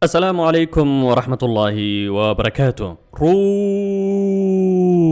Asalaamu calaykum waraxmatullaahi wabarakaatu.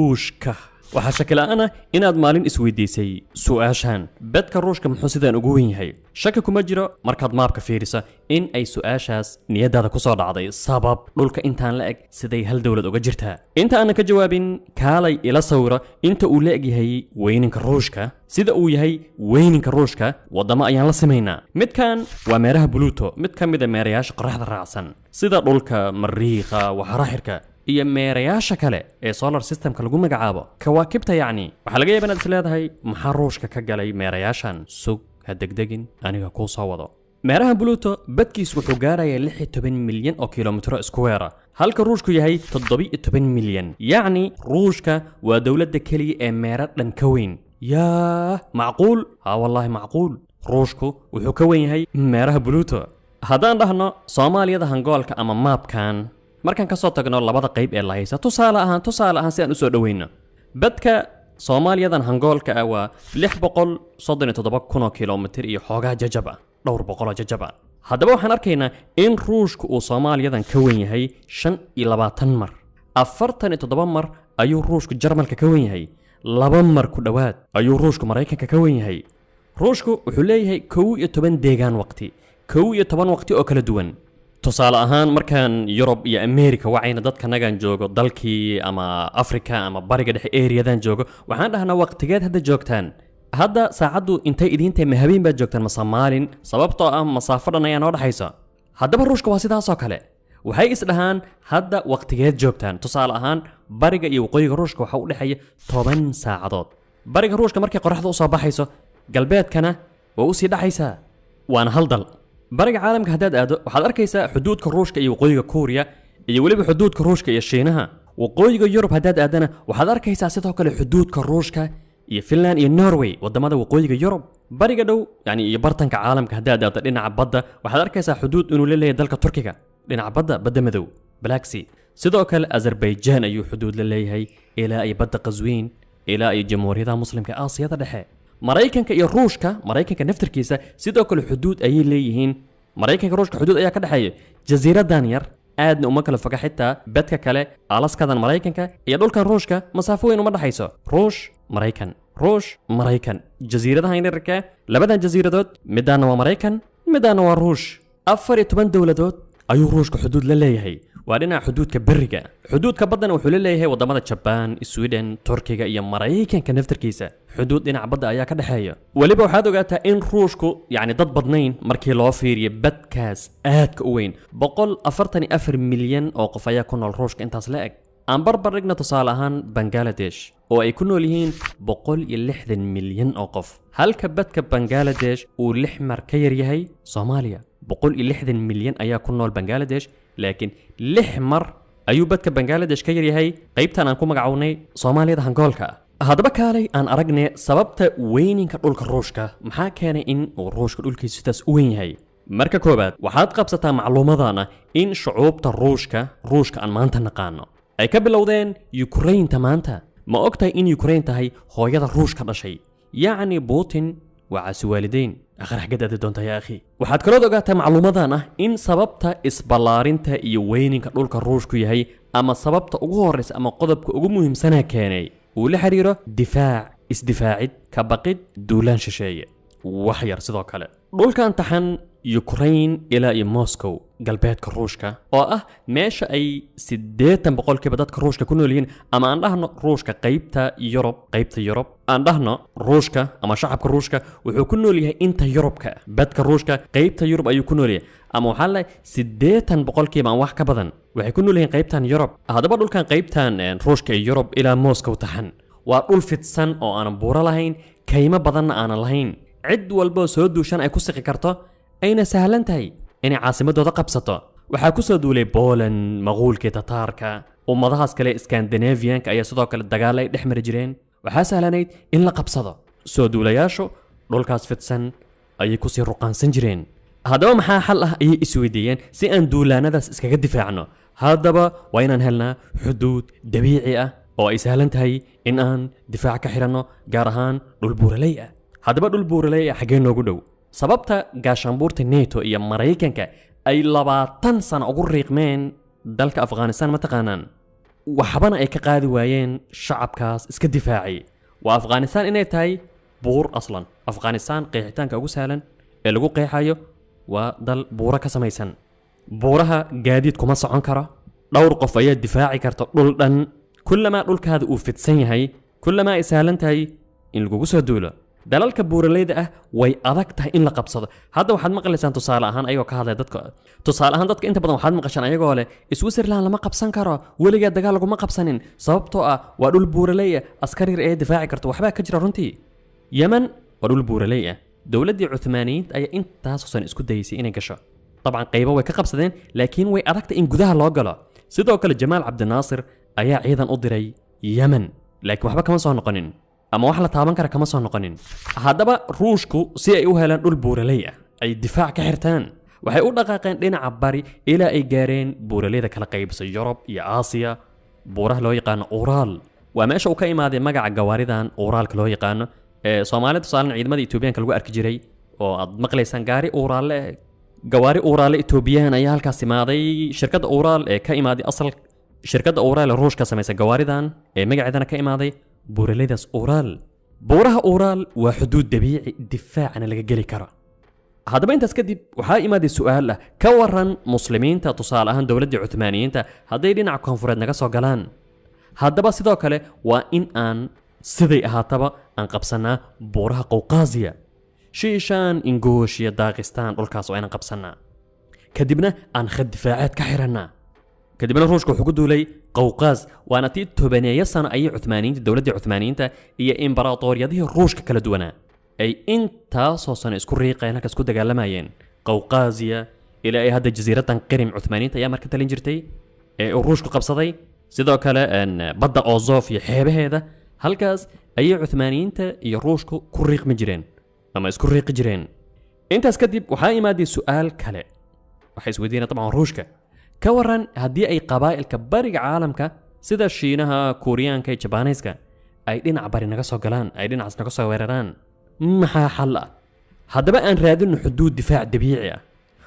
Ruushka, waxaa shaki la'aan ah inaad maalin isweydiisay su'aashan: bedka Ruushka muxuu sidaan ugu wen yahay? Shaki kuma jiro markaad maabka fiirisa in ay su'aashaas niyadaada ku soo dhacday: sabab dhulka intaan la eg siday hal dowlad uga jirtaa? Inta aanan ka jawaabin, kaalay ila sawira inta uu la eg yahay weyninka Ruushka. Sida uu yahay weyninka Ruushka waddamo ayaan la simaynaa. Midkan waa meeraha Buluto, mid ka mid a meerayaasha qoraxda raacsan, sida dhulka, Mariikha, waxaraxirka iyo meerayaasha kale ee solar systemka lagu magacaabo, kawaakibta. Yacni waxaa laga yaaba inaad is leedahay, maxaa Ruushka ka galay meerayaashan? Sug, ha degdegin, aniga kuu soo wado. Meeraha Buluto badkiis wuxuu gaarayaa 16 milyan oo kilomitro square, halka Ruushku yahay 17 milyan. Yacni Ruushka waa dowladda keliya ee meero dhan ka weyn. Yaa macquul? Haa, wallaahi macquul. Ruushku wuxuu ka weyn yahay meeraha Buluto. Haddaan dhahno Soomaaliyada hangoolka ama maabkan, markaan ka soo tagno labada qayb ee la haysa, tusaale ahaan si aan usoo dhoweyno, badka Soomaaliyadan hangoolka ah waa 637,000 oo kilomitir iyo xoogaa jajab ah, dhowr boqoloo jajab ah. Haddaba waxaan arkaynaa in Ruushku uu Soomaaliyadan ka wen yahay 25 mar. 47 mar ayuu Ruushku Jarmalka ka wen yahay. 2 mar ku dhowaad ayuu Ruushku Maraykanka ka wen yahay. Ruushku wuxuu leeyahay 11 deegaan waqti, 11 waqti oo kala duwan. Tusaale ahaan, markaan Yurub iyo America wacayna dadkanagan joogo dalkii ama Africa ama Bariga Dhexe eriyadan joogo, waxaan dhahnaa, waqtigeed hadda joogtaan? Hadda saacaddu intay idiintahay? Ma habeen baad joogtaan mase maalin? Sababtoo ah masaafo dhan ayaa noo dhexaysa. Haddaba Ruushka waa sidaasoo kale. Waxay isdhahaan, hadda waqtigeed joogtaan? Tusaale ahaan, bariga iyo waqooyiga Ruushka waxaa u dhexeeya 10 saacadood. Bariga Ruushka markay qoraxda usoo baxayso, galbeedkana waa usii dhacaysaa, waana hal dal. Bariga caalamka haddaad aado, waxaad arkaysaa xuduudka Ruushka iyo Waqooyiga Kuuriya iyo weliba xuduudka Ruushka iyo Shiinaha. Waqooyiga Yurub haddaad aadana, waxaad arkaysaa sidoo kale xuduudka Ruushka iyo Finland iyo Norway, wadamada waqooyiga Yurub. Bariga Dhow yani iyo bartanka caalamka haddaad aado, dhinaca badda waxaad arkaysaa xuduud inuu la leeyahay dalka Turkiga dhinaca badda, Badda Madow, Black Sea. Sidoo kale Azerbaijan ayuu xuduud la leeyahay, ilaa iyo badda Qaswiin, ilaa iyo Jamhuuriyadaha Muslimka Aasiyada Dhexe. Maraykanka iyo Ruushka, Maraykanka naftarkiisa sidoo kale xuduud ayay leeyihiin. Maraykanka, Ruushka xuduud ayaa ka dhexeeya jasiiradan yar, aadna uma kala foga. Xitaa bedka kale, Alaskadan Maraykanka iyo dhulkan Ruushka masaafo weyn uma dhexayso. Ruush, Maraykan, Ruush, Maraykan, jasiiradahan yararka, labadan jasiiradood, midaana waa Maraykan, midaana waa Ruush. 14 dowladood ayuu Ruushka xuduud la leeyahay, waa dhinaca xuduudka beriga. Xuduudka baddana wuxuu la leeyahay wadamada Jabaan, Sweden, Turkiga iyo Maraykanka naftarkiisa. Xuduud dhinaca badda ayaa ka dhexeeya. Weliba waxaad ogaataa in Ruushku yacni dad badnayn markii loo fiiriyo badkaas aadka u weyn. 144 milyan oo qof ayaa ku nool Ruushka intaas la eg. Aan barbar dhigna tusaale ahaan Bangaladesh oo ay ku nool yihiin 160 milyan oo qof, halka badka Bangaladesh uu 6 mar ka yar yahay Soomaaliya. 160 milyan ayaa ku nool Bangaladesh, laakiin 6 mar ayuu badka Bangaladesh ka yaryahay qaybtan aan ku magacownay Soomaaliyada hangoolka ah. Haddaba kaalay aan aragne sababta weyninka dhulka Ruushka. Maxaa keenay in uu Ruushka dhulkiisu sidaas u weyn yahay? Marka koowaad, waxaad qabsataa macluumadana in shucuubta Ruushka, Ruushka aan maanta naqaano, ay ka bilowdeen Ukrainta maanta. Ma og tahay in Ukrain tahay hooyada Ruushka dhashay? Yacni Putin waa caasi waalideyn. Akhar xaggeed aadi doontaa yaa akhi? Waxaad kalood ogaataa macluumadan ah in sababta isballaarinta iyo weyninka dhulka Ruushku yahay, ama sababta ugu horreysa ama qodobka ugu muhiimsanaa keenay, uu la xiriiro difaac, isdifaacid, ka baqid duulaan shisheeye. Wax yar sidoo kale, dhulkan taxan Ukraine ilaa iyo Moscow, galbeedka Ruushka, oo ah meesha ay 80% dadka Ruushka ku nool yihiin, ama aan dhahno Ruushka qaybta Yurub, qaybta Yurub aan dhahno, Ruushka ama shacabka Ruushka wuxuu ku nool yahay inta Yurubka. Badka Ruushka qaybta Yurub ayuu ku nool yahay, ama waxaa la 80% aan wax ka badan waxay ku nool yihiin qaybtan Yurub. Haddaba dhulkan qaybtan Ruushka iyo Yurub ilaa Moscow taxan waa dhul fidsan oo aanan buuro lahayn, kaymo badanna aanan lahayn, cid walboo soo duushan ay ku siqi karto, ayna sahlan tahay inay caasimadooda qabsato. Waxaa ku soo duulay Poland, Maquulkii Tataarka, ummadahaas kale Scandinavianka ayaa sidoo kale dagaal ay dhex mari jireen. Waxaa sahlanayd in la qabsado. Soo duulayaashu dhulkaas fidsan ayay kusii ruqaansan jireen. Haddaba maxaa xal ah ayay isweydiiyeen si aan duulaanadaas iskaga difaacno? Haddaba waa inaan helnaa xuduud dabiici ah oo ay sahlan tahay in aan difaac ka xiranno, gaar ahaan dhul buuraley ah. Haddaba dhul buuraley ah xaggee noogu dhow? Sababta gaashaanbuurta NATO iyo Maraykanka ay 20 sano ugu riiqmeen dalka Afghanistan ma taqaanaan? Waxbana ay ka qaadi waayeen shacabkaas iska difaacay. Waa Afghanistan inay tahay buur aslan. Afghanistan qeexitaanka ugu sahlan ee lagu qeexayo waa dal buuro ka samaysan. Buuraha gaadiid kuma socon karo, dhowr qof ayaa difaaci karta dhul dhan. Kullamaa dhulkaada uu fidsan yahay, kullamaa ay sahlan tahay in lagugu soo duulo. Dalalka buuraleyda ah way adag tahay in la qabsado. Hadda waxaad maqlaysaan tusaale ahaan ayagoo ka hadlaya dadka, tusaale ahaan dadka inta badan waxaad maqashaan ayagoo leh Switzerland lama qabsan karo, weligaa dagaal laguma qabsanin, sababtoo ah waa dhul buuraley ah, askar yar ee difaaci karto. Waxbaa ka jira runtii. Yemen waa dhul buuraley ah. Dowladdii Cuthmaaniyiinta ayaa intaasoo san isku dayeysay inay gasho. Dabcan qaybo way ka qabsadeen, laakiin way adagtay in gudaha loo galo. Sidoo kale Jamaal Cabdinaasir ayaa ciidan u diray Yemen, laakiin waxba kama soo noqonin, ama wax la taaban kara kama soo noqonin. Haddaba Ruushku si ay u helaan dhul buuraley ah ay difaac ka xirtaan, waxay u dhaqaaqeen dhinaca bari ilaa ay gaareen buuraleyda kala qaybsa Yurub iyo Aasiya, buuraha loo yaqaano Uuraal. Waa meesha uu ka imaaday magaca gawaaridan Uuraalka loo yaqaano ee Soomaalida, tusaalan ciidamada Etoobiyaanka lagu arki jiray oo aad maqlaysaan gaari Uuraalle, gawaari Uuraale Etoobiyaan ayaa halkaas imaaday. Shirkadda Uuraal ee ka imaaday asal, shirkadda Uuraal ee Ruushka samaysa gawaaridan ee magaceedana ka imaaday buuraleydaas Uuraal. Buuraha Uuraal waa xuduud dabiici difaacana laga geli karo. Haddaba intaas kadib waxaa imaaday su'aal ah: ka waran muslimiinta, tusaale ahaan dowladdii Cuthmaaniyiinta, hadday dhinaca koonfureed naga soo galaan? Haddaba sidoo kale waa in aan siday ahaataba aan qabsannaa buuraha Qowqaasiya, Shiishaan, Ingoosh iyo Daaqistaan. Dhulkaas waa inaan qabsannaa, kadibna aan khad difaaceed ka xirannaa. Kadibna Ruushka wuxuu ku duulay Qowqaas, waana tii 10-eeyo sano ayay Cuthmaaniyiinta, dowladdii Cuthmaaniyiinta iyo imbaraatoriyadihii Ruushka kala duwanaa ay intaasoo sano isku riiqayeen, halkaas ku dagaalamayeen Qowqaasiya ilaa ay hadda jasiiraddan Qirim. Cuthmaaniyiinta ayaa marka talin jirtay ee uu Ruushku qabsaday. Sidoo kale badda Ozof iyo xeebaheeda, halkaas ayay Cuthmaaniyiinta iyo Ruushku ku riiqmi jireen ama isku riiqi jireen. Intaas kadib waxaa imaaday su'aal kale. Waxay isweydiinaya dabcan Ruushka: ka waran haddii ay qabaa'ilka bariga caalamka sida Shiinaha, Kuuriyaanka iyo Jabaanayska ay dhinac bari naga soo galaan, ay dhinacaas naga soo weeraraan, maxaa xal ah? Haddaba aan raadino xuduud difaac dabiici ah.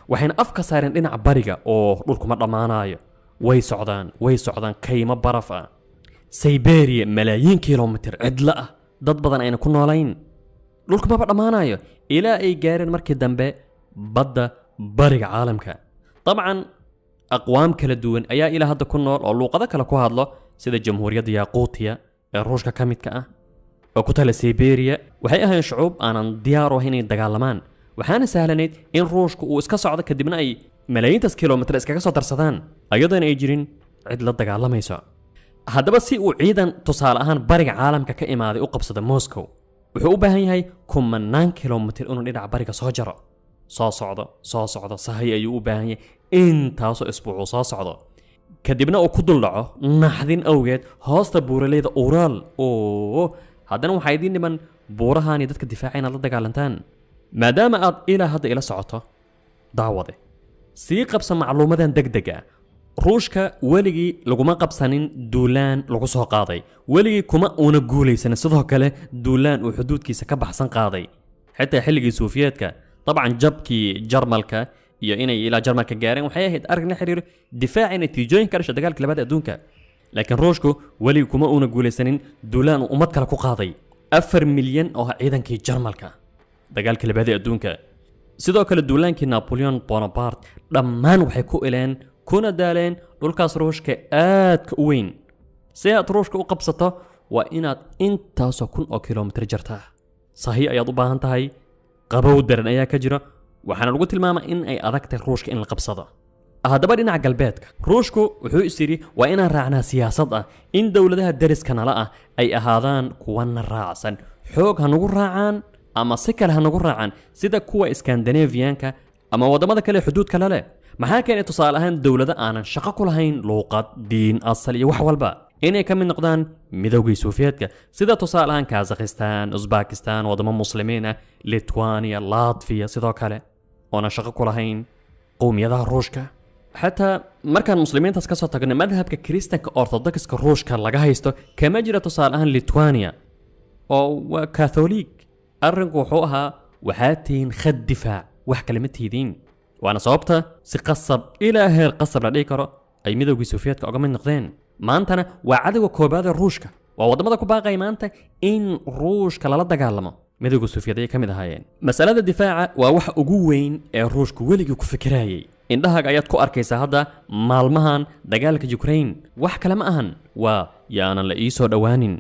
Waxayna afka saareen dhinaca bariga oo dhulkuma dhammaanayo. Way socdaan, way socdaan, kaymo baraf ah, Siberia, malaayiin kilomitir cidlo ah, dad badan ayna ku noolayn, dhulkumaba dhammaanayo, ilaa ay gaareen markii dambe badda bariga caalamka. Dabcan aqwaam kala duwan ayaa ilaa hadda ku nool oo luuqado kale ku hadlo, sida jamhuuriyadda Yaquutiya ee Ruushka ka midka ah oo ku tala Siberia. Waxay ahayn shucuub aanan diyaar u ahayn inay dagaalamaan, waxaana sahlanayd in Ruushku uu iska socdo, kadibna ay malaayiintaas kilomitir iskaga soo darsadaan ayadoona ay jirin cid la dagaalamayso. Haddaba si uu ciidan tusaale ahaan bariga caalamka ka imaaday u qabsado Moscow, wuxuu u baahan yahay kumanaan kilomitir inuu dhinaca bariga soo jaro, soo socdo, soo socdo. Sahay ayuu u baahan yahay intaasoo isbuucuu soo socdo, kadibna uu ku dul dhaco naxdin awgeed hoosta buuraleyda Uuraal. Oo haddana waxaa idiin dhiman buurahaani dadka difaaca inaad la dagaalantaan. Maadaama aad ilaa hadda ila socoto daawade, sii qabsa macluumadan deg deg ah. Ruushka weligii laguma qabsanin duulaan lagu soo qaaday, weligii kuma uuna guulaysanin sidoo kale duulaan uu xuduudkiisa ka baxsan qaaday, xitaa xilligii Suufiyeedka. Dabcan jabkii Jarmalka iyo inay ilaa Jarmalka gaareen waxay ahayd arrin la xiriiro difaaci natiijooyin ka dhasha dagaalka labaad ee adduunka, laakiin Ruushku weligii kuma uuna guulaysanin duulaan uu ummad kale ku qaaday. 4 milyan oo ah ciidankii Jarmalka dagaalkii labaad ee adduunka, sidoo kale duulaankii Napoleon Bonaparte, dhammaan waxay ku ileen kuna daaleen dhulkaas Ruushka aadka u weyn. Si aad Ruushka u qabsato waa inaad intaasoo kun oo kilomitir jartaa, sahi ayaad u baahan tahay, qabow daran ayaa ka jira, waxaana lagu tilmaamaa in ay adag tahay Ruushka in la qabsado. Haddaba dhinaca galbeedka Ruushku wuxuu is yidhi: waa inaan raacnaa siyaasad ah in dowladaha deriska nala ah ay ahaadaan kuwana raacsan, xoog ha nagu raacaan ama si kale ha nagu raacaan, sida kuwa Skandinaviyanka ama waddamada kale ee xuduudka la leh. Maxaa keenay tusaale ahaan dowlado aanan shaqo ku lahayn luuqad, diin, asal iyo wax walba inay ka mid noqdaan Midowgii Suufiyeedka, sida tusaale ahaan Kazakhistan, Usbakistan, waddamo muslimiin ah, Litwania, Latviya sidoo kale, oonan shaqo ku lahayn qowmiyadaha Ruushka? Xataa markaan muslimiintaas ka soo tagno, madhabka Kiristanka Orthodoxka Ruushka laga haysto kama jira tusaale ahaan Litwania oo waa Katholiig. Arrinku wuxuu ahaa: waxaad tihiin khad difaac, wax kale ma tihidiin. Waana sababta si qasab ilaa heer qasab la dhihi karo ay midowgii Sofiyeetka uga mid noqdeen. Maantana waa cadowga koobaad ee Ruushka. Waa waddamada ku baaqaya maanta in Ruushka lala dagaalamo. Midowga Sofiyeed ayay ka mid ahaayeen. Masalada difaaca waa waxa ugu weyn ee Ruushku weligii ku fikirayay. Indhahaaga ayaad ku arkaysaa hadda maalmahan dagaalka Ukraine. Wax kale ma ahan, waa yaanan la ii soo dhowaanin,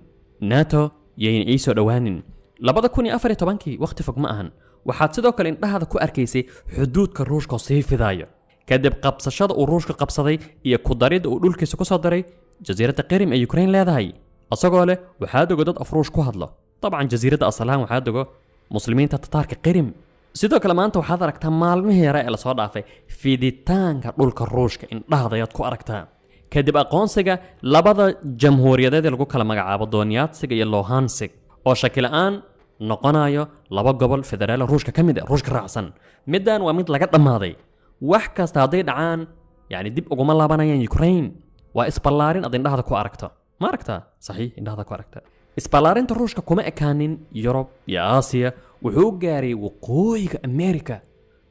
NATO yayna ii soo dhowaanin. 2014-kii waqti fog ma ahan. Waxaad sidoo kale indhahaada ku arkaysay xuduudka Ruushka oo sii fidaayo kadib qabsashada uu Ruushka qabsaday iyo ku daridda uu dhulkiisa ku soo daray jasiiradda Qirim ee Ukraine leedahay, asagoo leh waxaa dogo dad af Ruush ku hadlo. Dabcan jasiiradda asalahaan waxaa dogo muslimiinta Tataarka Qirim. Sidoo kale maanta waxaad aragtaa maalmihii yare ee lasoo dhaafay fiditaanka dhulka Ruushka, indhahaada ayaad ku aragtaa kadib aqoonsiga labada jamhuuriyadeed ee lagu kala magacaabo Donetsk iyo Luhansk oo shaki la'aan noqonayo laba gobol federaal Ruushka ka mid ah, Ruushka raacsan. Middan waa mid laga dhammaaday. Wax kasta hadday dhacaan yani dib uguma laabanayaan Ukraine. Waa isballaarin aad indhahada ku aragto. Ma aragtaa? Saxiix, indhahada ku aragta. Isballaarinta Ruushka kuma ekaanin Yurub iyo Aasiya, wuxuu gaaray waqooyiga Amerika.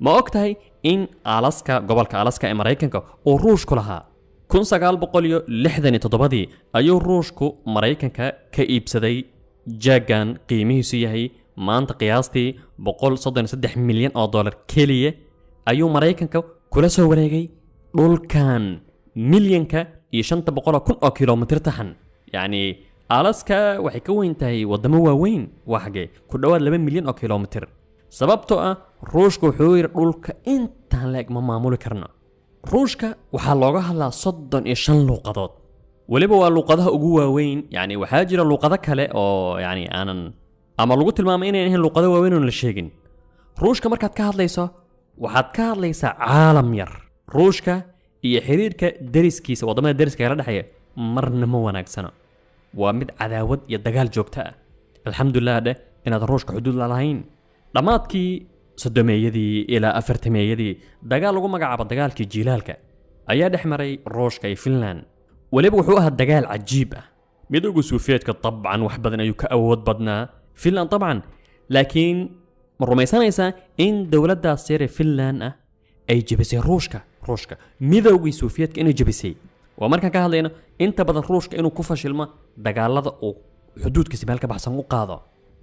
Ma og tahay in Alaska, gobolka Alaska ee Maraykanka, uu Ruushku lahaa? 1967-dii ayuu Ruushku Maraykanka ka iibsaday jaagan qiimihiisu yahay maanta qiyaastii 133 milyan oo dollar keliya ayuu Maraykanka kula soo wareegay dhulkan 1,500,000 oo kilomitir taxan. Yacni Alaska waxay ka weyn tahay waddamo waaweyn, waa xagee ku dhowaad 2 milyan oo kilomitir. Sababtoo ah Ruushka wuxuu yidhi dhulka intaan la eg ma maamuli karno. Ruushka waxaa looga hadlaa 35 luuqadood, weliba waa luuqadaha ugu waaweyn. Yani waxaa jira luuqado kale oo yani aanan ama lagu tilmaamay inayn ahayn luuqado waaweyn oon la sheegin. Ruushka markaad ka hadlayso waxaad ka hadlaysaa caalam yar. Ruushka iyo xiriirka deriskiisa, waddamada deriska kala dhexeeya, marna ma wanaagsano, waa mid cadaawad iyo dagaal joogto ah. Alxamdulilah dheh inaad Ruushka xuduud la lahayn. Dhammaadkii 30-meeyadii ilaa 40-meeyadii dagaal lagu magacaabo dagaalkii jiilaalka ayaa dhex maray Ruushka iyo Finland. Weliba wuxuu ahaa dagaal cajiib ah. Midowga Suufiyeedka dabcan wax badan ayuu ka awood badnaa Finland dabcan, laakiin ma rumaysanaysaa in dowladdaas yar ee Finland ah ay jebisay Ruushka? Ruushka midowgii Suufiyeedka inay jebisay. Waa markaan ka hadlayno inta badan Ruushka inuu ku fashilmo dagaalada uu xuduudkiisa meel ka baxsan u qaado.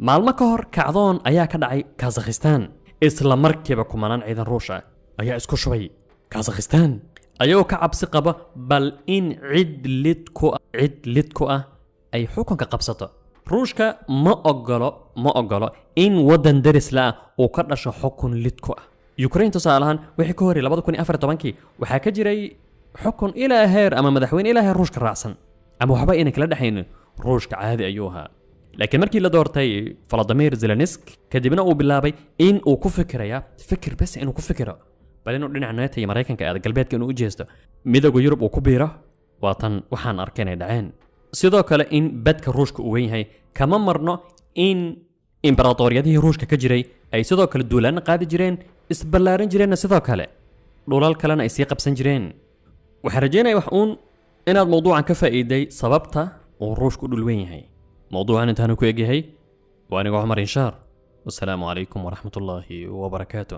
Maalmo ka hor kacdoon ayaa ka dhacay Kazakhistan. Isla markiiba kumanaan ciidan Ruush ah ayaa isku shubay Kazakhistan ayagoo ka cabsi qaba bal in cid lid ku ah ay xukunka qabsato. Ruushka ma ogolo in waddan deris la ah uu ka dhasho xukun lid ku ah. Ukraine tusaale ahaan wixii ka horreeyay 2014-kii waxaa ka jiray xukun ilaa heer ama madaxweyne ilaa heer Ruushka raacsan ama waxba aynan kala dhexaynin. Ruushka caadi ayuu ahaa. Laakiin markii la doortay Volodymyr Zelensky kadibna uu bilaabay in uu ku fikiraya fikir bes inuu ku fikiro bal inuu dhinaca NATO iyo Maraykanka aada, galbeedka inuu u jeesto, midowga Yurub uu ku biiro, waa tan waxaan arkay inay dhaceen. Sidoo kale in badka Ruushka uu weyn yahay kama marno in imberatoriyadihii Ruushka ka jiray ay sidoo kale duulaanna qaadi jireen, isballaarin jireenna, sidoo kale dhulal kalena ay sii qabsan jireen. Waxaan rajeynaya wax uun inaad mawduucan ka faa'iiday sababta uu Ruushku u dhul weyn yahay. Mawduucan intaanu ku egyahay. Waa anigoo Cumar Inshaar, wasalaamu calaykum waraxmatullaahi wabarakaatu.